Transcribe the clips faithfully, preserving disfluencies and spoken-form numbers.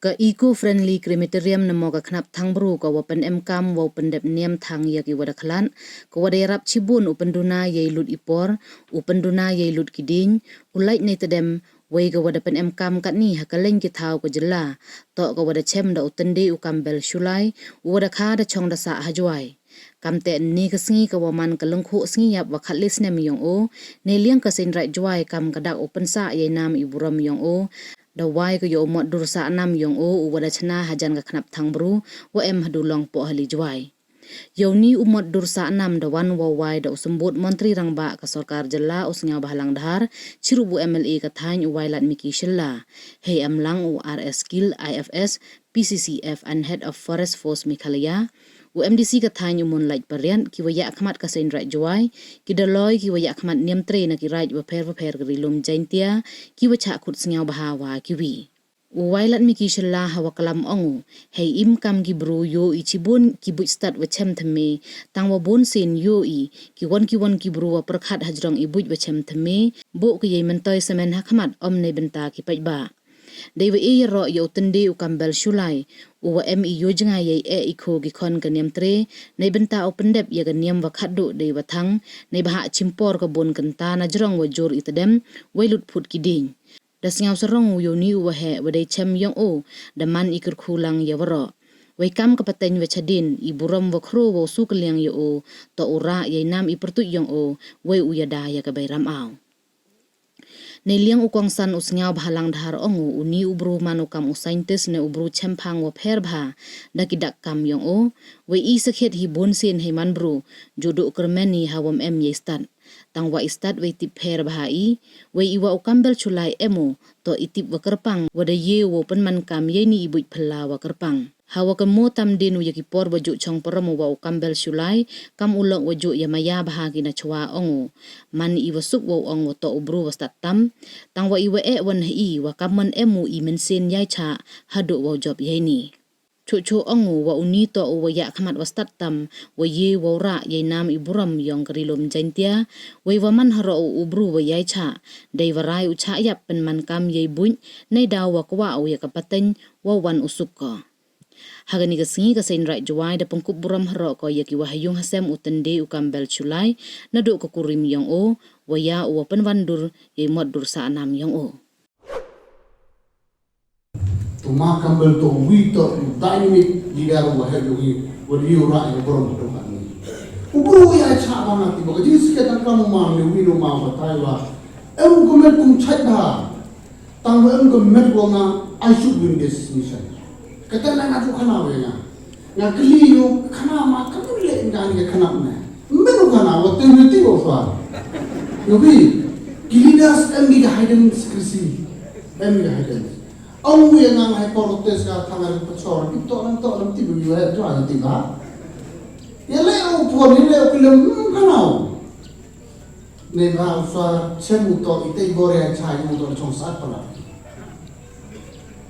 Ka Eco Friendly Crematorium namo ka Khnap Thangbru ka wa pynemkam wow pyndep niam thang ya ki wa da khlad, ka wa da yarap chibun u pynduna yei lut i por, u pynduna yei lut ki diñ, u lait nei tedem, wei ka wa da pynemkam katni ha ka leng ki thaw ka jylla, toh ka wa da chem da u Tyndai u Kambel Shullai, u wa da kha da chong da sah ha Jwai. Kamte ni ka sngi ka wa man ka lyngkhuh sngi yap wa khatle snem yong o, nei liang ka Seiñ Raij Jwai kam ka dak u pynsah yei nam i burom yong o, da wai ka yow u mot dur sah nam yong o, u wa da chna hajan ka Khnap Thangbru, wa em ha Dulong Pohali Jwai. Yow ni u mot dur sah nam da wan wow wai da u Symbud Montri Rangbah ka Sorkar Jylla u Sniawbhalang Dhar, chirup u M L A ka thaiñ u Wailadmiki Shylla, hei em lang u R S Gill, I F S, P C C F and Head of Forest Force Meghalaya, u M D C ka thaiñ u Moonlight Pariat, ki wa yakhmat ka Seiñ Raij Jwai, ki daloi ki wa yakhmat niam tre na ki raij wa pher wa pher ka Ri Lum Jaintia, ki wa chah khut sniawbha wa ki wi. U Wailadmiki Shylla ha wa klam ong u, hei im kam ki bru yoh i chibun ki buit stad wa chem thymme, tang wa bun sien yoh i, ki wan ki wan ki bru wa pyrkhat hajrong i buit wa chem thymme, buh ki yei myntoi semen hakhmat om nei bynta ki paidbah. Dei wa e yaroh ya u Tyndai u Kambel Shullai, u wa em i yoh jngai yei e i kho ki khon ka niam tre, nei bynta u pyndep ya ka niam wa khatduh dei wa thang, nei bha chimpor ka bun kynta na jrong wa jur i tedem, wei lut phut ki diñ. Da sniaw sarong u yow ni u wa heh wa dei chem yong o, da man i kyrkhu lang ya waroh. Wei kam ka pateng wa chadien, i burom wa khro wow su ka liang ya o, toh u rah yei nam i pyrtuit yong o, wei u yada ya ka bei ram aw. Nei liang u kongsan u Sniawbhalang Dhar ong u, u ni u bru man u kam u scientist ne u bru chemphang wa pher bha, da ki dak kam yong o, wei i sakhiat hi bun sien hei man bru, juduh kyrmen i ha wam em yei stad. Tang wa i stad wei tip pher bha i, wei i wa u Kambel Shullai em u, toh i tip wa kyrpang, wa da ye wow pynman kam yei ni i buit phylla wa kyrpang. Ha wa ka mo tam din u ya ki por wa juh chong parom u wa u Kambel Shullai, kam u lok wa juh ya maya bha ki na chwa ong u. Man i wa suk wow ong wa toh u bru wa stad tam, tang wa i wa e wan ha i, wa kam man em u i mynsien yai chah, haduh wow jop yei ni. Chuh chuh ong u wa u ni toh u wa yakhmat wa stad tam, wa ye wow rah yei nam i burom yong ka Ri Lum Jaintia, wei wa man haroh u u bru wa yai chah, dei wa rai u chah yap pynman kam yei buit, nei daw wa kwah u ya ka pateng, wa wan u suk ko. Ha kani ka sngi ka Seiñ Raij Jwai da pynkup burom haroh ko ya ki wa ha yung ha sem u Tyndai u Kambel Shullai, naduh ka kurim yong o, wa ya u wa pynwan dur, yei mot dur sah nam yong o. Tuma Kambel toh wi toh u dynamic leader wa heh yong i, wa da yoh rah ya ka burom ha dong kani. U bru wa yai chah bha nga tip wa ka jingsakhiat tang kam u man ne wi no ma batai wa, em u ka met kum chait bha. Tang wa em ka met wa nga, I should win this mission. Kata na nga tu khana wa nga. Nga kylli u khana ma ka mun le nga ni ka khana me. Men u khana wa te ni ti wa fa. Yow wi, ki leaders em ki ka hidden secrecy. Em ki ka hidden. Ong u ya nga nga hai protest ka thang ari pachor. Ki toh nam toh nam ti bu yu hai tu ani ti ba. Ya le u pon ni le u kylli, hmm, khana u. Nei bha u sa chem u toh, i tei bor ya chai u toh chong sat pala.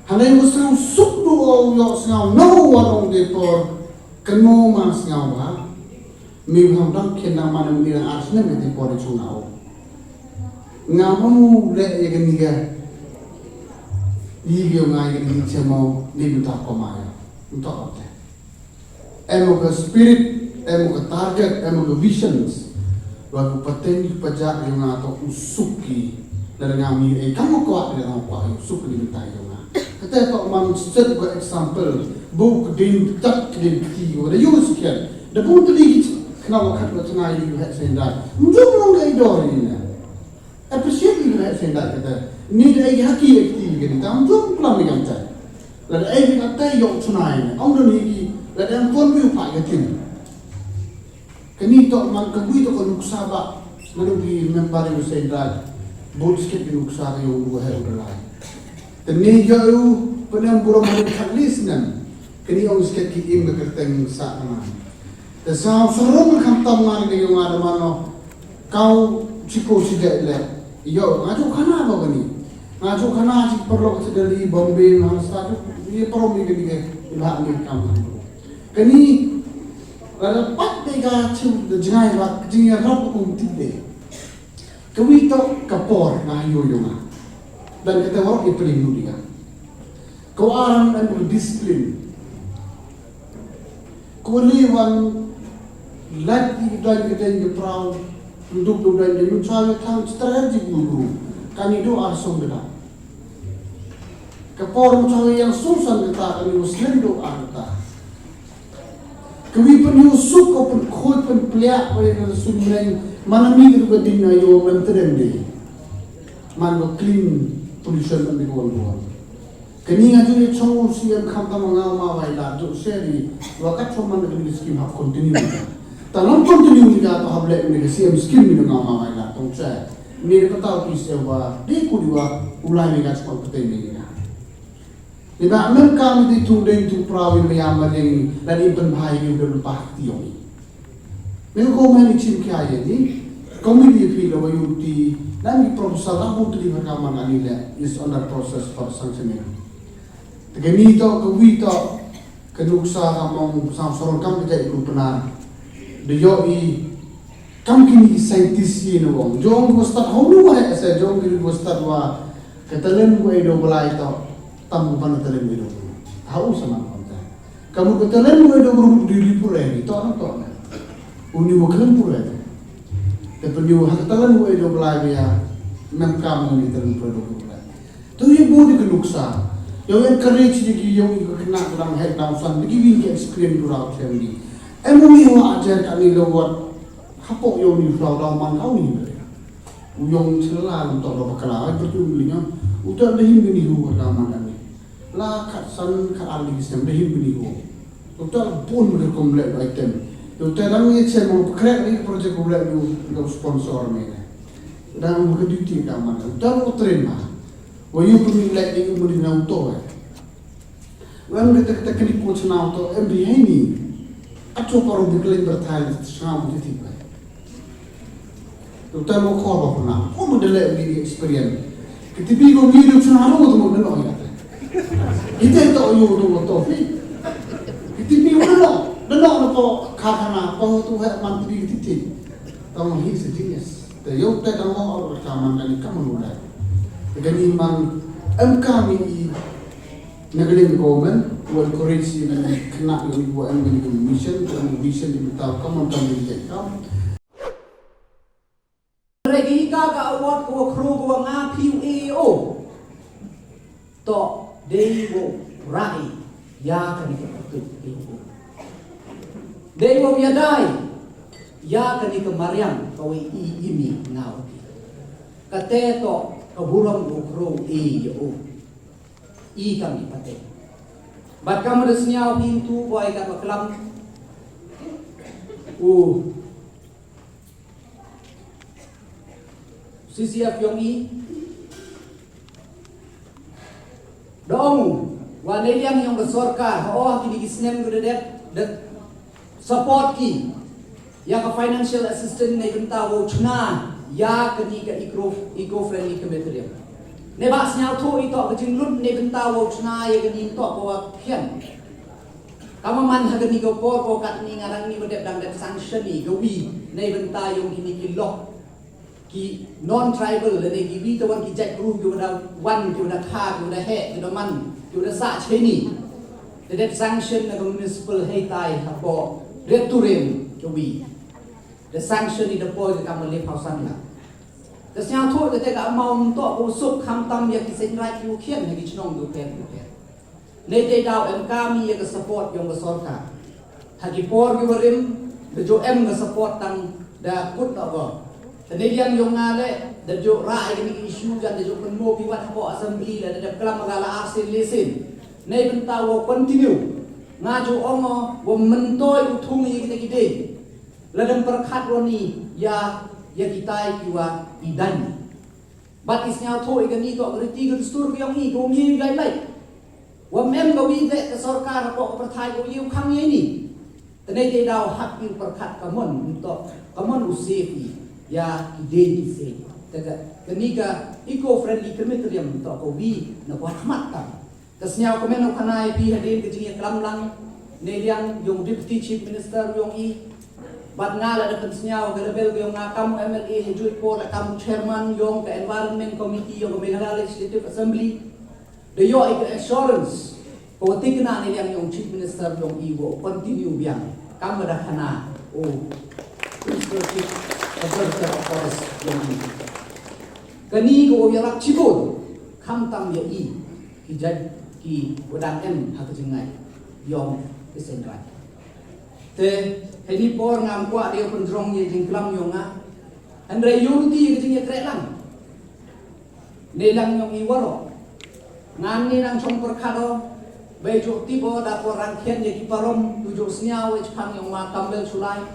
Hanei u sa u suk du o u yoh sniaw no wa nong de por, kano ma sniaw bha. Mi bha dang khen na man mi dang ar snem i tei bor i chong na o. Nga ma mu le ya kani ka. Yi yo nga ya kani chem o, ni du ta ko ma ya. Nto te. Em u ka spirit, em u ka target, em u ka visions. Wa ku pateng ki pajak yong nga toh u suk ki. Lada nga mi e kam ko kwah, lada nga kwah u suk ki ni tai yong nga. Kata toh man set ka example. Bu ka din tak ka din kti wa da yu sikian. Da bu tu di ki kena wa khat wa tena yu het sendai. Mjung long ka idor ni na. Appreciate i leh sendai kata. Ni da ai haki da kti ka ni tam jom plam ni kam chai. Lada ai ni kata yoh chunai ni. Ong da ni ki, lada em pon wi u phah ka tin. Kani toh man ka wi toh ka nuksa ba. Nanu ki member i sendai. Bun skit ki nuksa ka yoh u he u dalai. Te ni yoh u penem burom hari khat li snem. Kani ong skit ki im ka kerteng sa na. Te sa sarong kam tam nga ni yoh nga da mano. Kau chiko si dek le. Yo, nga ju khana ko kani. Nga ju khana chi paralok chi Delhi, Bombay, Maharashtra ju, ye parom ni kani ke, iba ni kam khana. Kani, lada pat de ka chi, de jngai ba, jing ya rap ko ti de. Kawi to ka por nga yo yo nga. Dan kata warok i pring nu dia. Ko aran em ko discipline. Ko le wan lait i dang ke dang ke prau, nduk du dang ke nu cha ye thang strategy guru. Kani du ar song ke da. Ka por nu cha yang sung san ke ta, kani u slim du ar ke ta. Ka wi pynyoh suk ko pynkhoi pynpliah ko ya ka sun meng, mana mi ka ding na yo mem tedem de. Man ko clean pollution man ko wal wal. Kani nga ju ya chong u C M kham tam nga ma wai la ju seri wa kat chong man ka ding scheme hap continue. Ta long continue ni ka to hap le ni ka C M scheme ni nga ma wai la tong cha. Ni ka tau ki se wa de ku di wa u lai ni ka chong ka te ni ka. Ni ba mem kam di tu deng tu prau i maya ma deng la di pynbhai i u dei u pah ti yong i. Ni ko man i chim khia ye ni. Committee phi la wa u ti, na ni proposal la bu tu di ka man ani le is under process for sanctioning. Te ka ni to, ka wi to, ka nuksa ka mong sang sorong kam ka jai ku pnar. De yo i Kam kini ki scientist ye na wong. Jong wa stad hau nu wa he se jong ki wa stad wa ka talent wa i do balai to. Tam ku pan talent wa i do. Hau sama na konta. Kamu ka talent wa i do bru di ri pure ni to na to na. Uni wa kalen pure. Te penu ha ka talent wa i do balai ya. Nam kam ni talent pure do pure. Tu ye bu di ka nuksa. Yo encourage di ki yo i ka kena dalam head down san. Di ki win ki experience du rau chem di. Em u mi wa ajar ka ni lo wat. Hapoh yo ni u flau dau man kau ni bere. U yong chela lam to lo bakala ai pertu ni nga. U ta dahim bini hu ka man ani. La kat san kat ali sem dahim bini hu. U ta bun bini kom le item. U ta dang ye chem u krek ni project u le u sponsor me ne. Dang u ka duty ka man. U ta u train ma. Wa yu pun le ni u mun na u to. Wan ka tek tek ni ko chna to em bi hai ni. Acho paro bi kleng berthai chna mo ti ba. Doktor mo ko ba ko na. Ko mo de le bi experience. Ki ti bi ko mi do chna ro to mo de no ya. Ite to yo to mo to fi. Ki ti bi mo no. De no no to ka ka na ko to he man ti bi ti ti. To mo hi se genius. Te yo te ka mo ka man ka ni ka mo no le. Ka ni man em ka mi i Na ka liang ka government, wa encourage i na khynnah yong i wa em kani ka mission, ka mission i mynta kam kam ni ka kam. Re ki ka ka award ko wa khru ko wa nga phi u e o. To, dei wa rai, ya kani ka pyrtuit e o. Dei wa yadai, ya kani ka mariang, ka wa i imi nga wa ki. Kate to, ka burom ko khru e o. I kam i pate. Bad kam da sniaw phi tu boi kam klam. U C C F yong i. Dong, wa ne liang yong ka sorkar, ho, kini ki snem ko da dep, da support ki ya ka financial assistance ne bynta wow chna ya kani ka eco, eco friendly crematorium. Ne ba sniaw thu i to ka jinglut ne bynta wow chna ya kani to ko wa khian. Kama man ha kani ka por ko kat ni ngarang ni ko dep dang dep sanction ni ka wi ne bynta yong kini ki lok. Ki non-tribal, lane ki wi tawan ki jait bru ki wa da wan, ki wa da kha, ki wa da heh, ki wa da man, ki wa da sah cheni. Da dep sanction na ka municipal heitai hapoh Red Turin ka wi. Da sanction i da poi ka kam le phaw san lak. Ka sniaw thu kate ka amount to ko suk kham tam ya ki seng rai ki wa khian ha ki chnong ki wa pher ki wa pher. Nei te daw em kam i ya ka support yong ka sorkar. Ha ki por ki wa rim, da ju em ka support tang da kut na ko. Te nei liang yong nga le, da ju ra ai kani ki issue jan da ju pynmo ki wat hapoh assembly le, da dep klam ka la ar sien le sien. Nei bynta wa continue. Nga ju ong o, wa myntoi u thung i kita ki dei. La dang pyrkhat wa ni ya, ya kitai ki wa i dang. Bad i sniaw thu i kani to riti ka dustur ki yong i, ko ngi lai lai. Wa mem ka wi de ka sorkar ko ka pyrthai ko i u khang ye ni. Te nei te daw hap i pyrkhat ka mon to, ka mon u save i ya ki dei ki save. Te ka, kani ka eco friendly crematorium to ko wi na ko khmat tam. Ka sniaw ka men u khana i phi hadien ka jingya klam lang, ne liang yong Deputy Chief Minister yong i. Bad nga la da pynsniaw ka level ka yong nga kam u M L A ha jui por la kam u chairman yong ka Environment Committee yong ka Meghalaya Legislative Assembly. Da yoh i ka assurance ko wa tikna neiliang yong Chief Minister yong i wow continue biang kam wa da khana u Principal Chief Conservator of Forest yong i. Kani ko wow yarap chibun khamtam ya i ki jait ki wa dang em ha ka jingngait yong ka seng raij. Te heini por ngam kwah de pynjrong ya jingklam yong nga. Hynrei yoh ti ka jingyakrehlang neiliang yong i waroh. Ngan ni nang chong pyrkhat o, bei jooh tip o da por rang khian ya ki parom, tu jooh sniaw e chpang yong ma Kambel Chulai.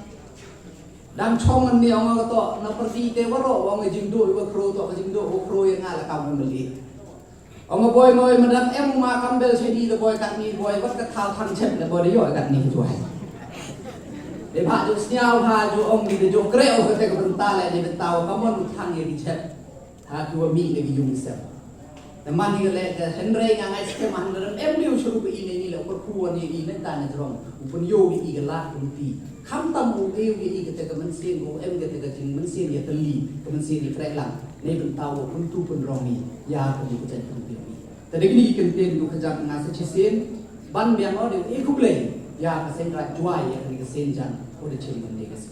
Dang chong ni ong o toh na pyrdi te waroh, ong e jingduh wa khro toh ka jingduh wa khro ya nga la kam mali. Ong o boi moi, ma dang em ma Kambel chedi da boi kat ni boi, wat ka thaw thang chem da boi da yoh kat ni tuai. De bha jooh sniaw ha jooh ong di de jooh kreh o kate ka bynta le de bynta wa kamon u thang ya ki chem. Ha ki wa mih le ki yung sem. Te man ni ka le ka hynrei nga ngai skem hynrei em diu churu ka i ne ni le u pyrkhu wan ya i ne ta ne jrong. U pynyoh ya i ka lad ka luti. Khamtam u eu ya i kate ka mynsiem, u em kate ka jingmynsiem ya tylli, ka mynsiem ya krehlang. Nei bynta u pyntu pynrong ni ya ka ni ka jait ka luti ni. Te da kini ki kyntien du ka jang nga sa chisien ban biang o de e khublei ya ka seng raij Jowai ya kani ka sien jan ko da chim ne ka